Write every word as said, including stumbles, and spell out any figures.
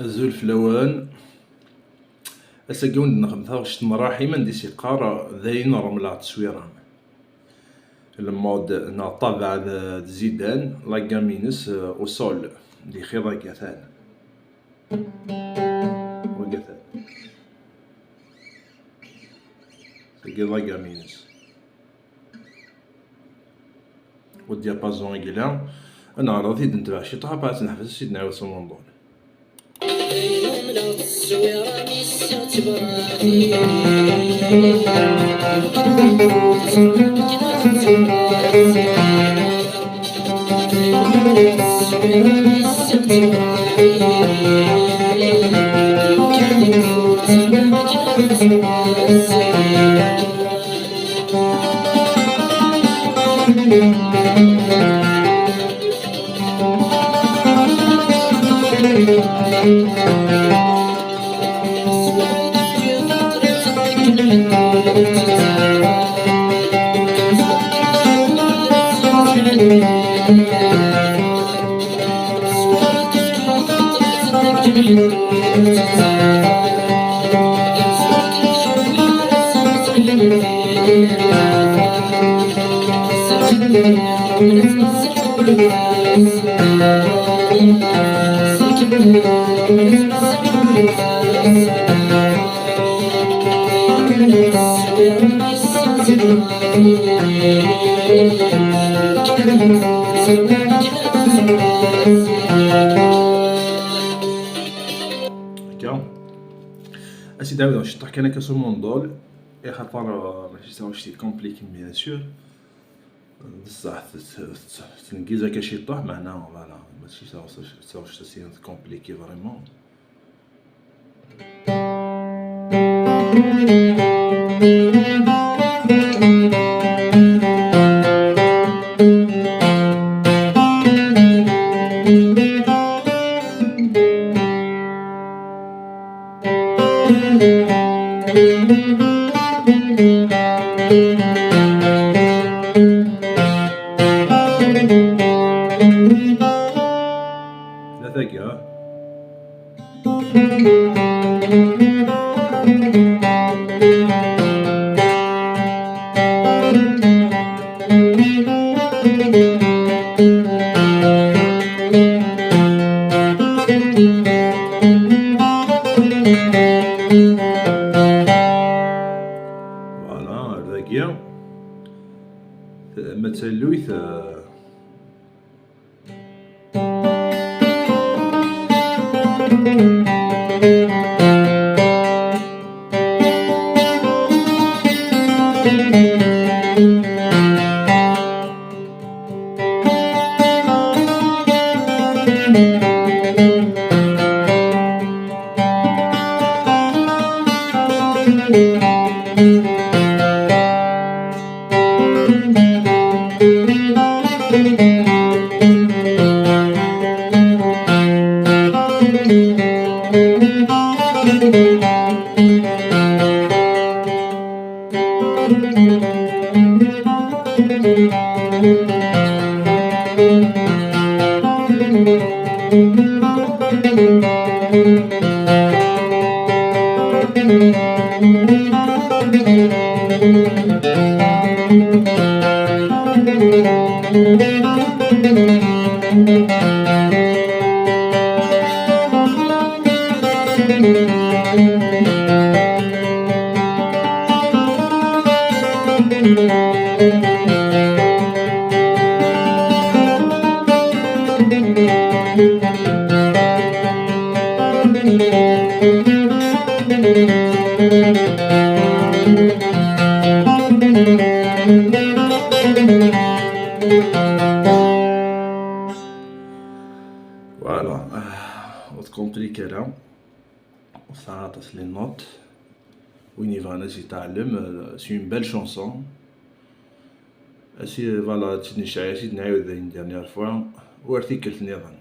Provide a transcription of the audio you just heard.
Azul fell-awen. Ass-agi wen-d-nexdem taɣect n Ṛaḥim, anda i s-yeqqar: "Dayen remleɣ tteswira-m." Lmod neɣ ṭṭabeɛ d, d Zidane, la gamme-ines, euh, au sol, d ixiḍ agatan. Wagatan. Tagi d la gamme-ines. Au diapason i yella. Ad neɛreḍ ad t-id-netbeɛ ciṭuḥ, après ad t-neḥbes, ad t-id-nɛiwed s umundul. Akka. Ad s-id-ɛawdeɣ ciṭṭaḥ kan akka s umundul, axaṭer, euh, mačči d taɣect i compliqué, bien sûr. Bessah, tet-, tet-, tettengiz akka ciṭṭaḥ, meɛna, voilà, mačči d taɣect, d taɣect asin compliqué vraiment. Tella tagi, ah. Voilà, ar dagi. Ma d tallunt, euh, Voilà. Ah, ur tkomplika ara. Tesɛa aṭas les notes. Win yebɣan ad s-yetɛellem, euh, c'est une belle chanson. Asi, voilà, ad tt-id-necɛi, ad tt-id-nɛiwed une dernière fois, u ar tikkelt nniḍen.